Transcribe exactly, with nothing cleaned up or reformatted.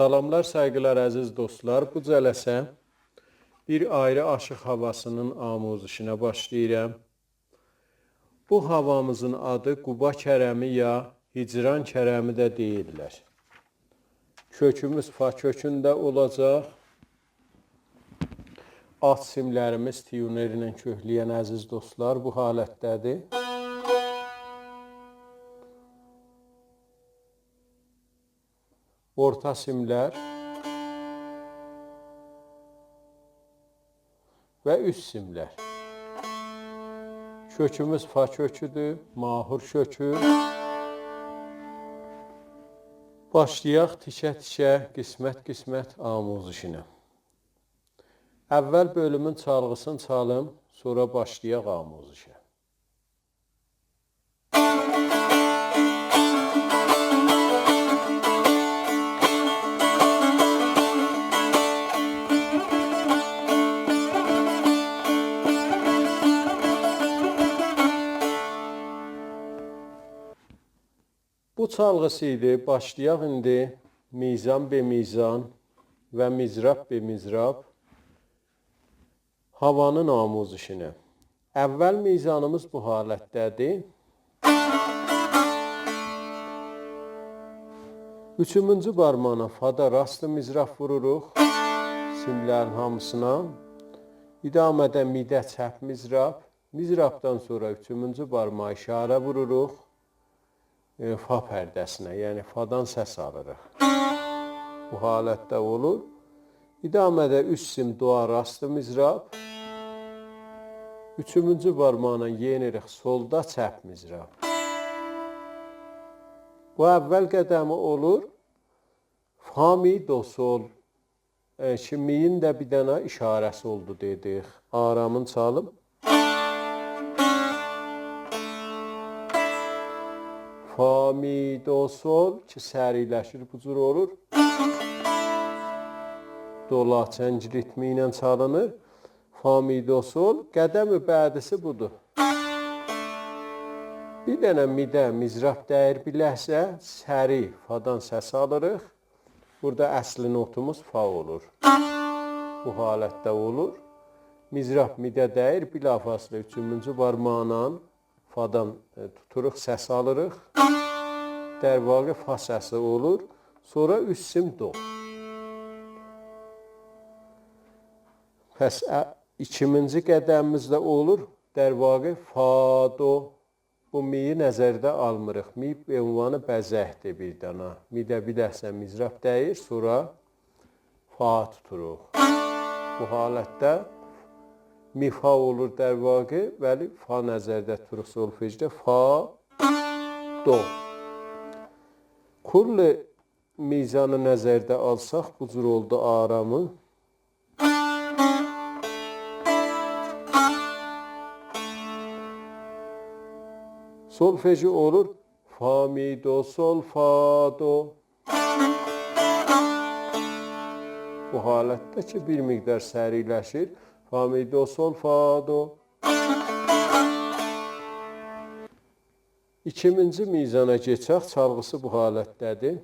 سلاملار، سایغیلار، عزیز دوستلار. بو جلسه بیر آیری آشیق هاواسینین آموزشینه باشلاییرام. بو هاوامیزین آدی قوبا کرمی یا هجران کرمی ده دئییرلر. کؤکوموز فا کؤکونده اولاجاق. آلت سیملریمیز تیونر ایله کؤکله‌ین عزیز دوستلار بو حالتده‌دیر. اورتا سیملر و اوست سیملر. کؤکوموز فا کؤکودور، ماهور کؤکو. باشلایاق تیکه-تیکه، قسمت-قسمت آموزشینه. اول بؤلومون چالغیسینی چالیم، سونرا باشلایاق آموزشه. بو چالغیسی ایدی. باشلایاق ایندی میزان به میزان و مضراب به مضراب هاوانین آموزشینه. اول میزانیمیز بو حالتده‌دیر. اوچومونجو بارماغینان فادا راست مضراب ووروروق. سیملرین هامیسینا. ادامه‌ده می‌ده چپ مضراب. مضرابدان سونرا اوچومونجو بارماغا اشاره ووروروق. ائ، فا پرده‌سینه، یعنی فادان سس آلیریق. بو حالتده اولور. ادامه‌ده اوست سیم دوآ راست مضراب. اوچومونجو بارماغینان یئنیریک سولدا چپ مضراب. بو اول قدمی اولور. فا، می، دو، سول. ائ، کی، می‌یین ده بیر دنه اشاره‌سی اولدو دئدیک. آرامین چالیم. فا، می، دو، سول کی، سریعلشیر، بو جور اولور. دولا چنگ ریتمی ایله چالینیر. فا، می، دو، سول. قدم بعدیسی بودور. بیر دنه می‌ده مضراب دَییر بیر لحظه، سریع فادان سس آلیریق. بورادا اصلی نوتوموز فا اولور. بو حالتده اولور. مضراب می‌ده دَییر، بلافاصله اوچومونجو بارماغینان فادان، ائ، توتوروق، سس آلیریق. در واقع فا سسی اولور. سونرا اوست سیم دو. پس، ا، ایکینجی قدمیمیز ده اولور. در واقع فا، دو. بو می‌یی نظرده آلمیریق. می به عنوان بزکدیر بیر دنه. می‌ده بیر لحظه مضراب دَییر، سونرا فا توتوروق. بو حالتده می فا اولور در واقع، ولی فا نظرده توتوروق سولفژده. فا، دو. کل میزانی نظرده آلساق، بو جور اولدو آرامی. سولفژی اولور فا، می، دو، سول، فا، دو. بو حالتده کی، بیر مقدار سریعلشیر. فا، می، دو، سول، فا، دو. ایکینجی میزانا کئچک، چالغیسی بو حالتده‌دیر.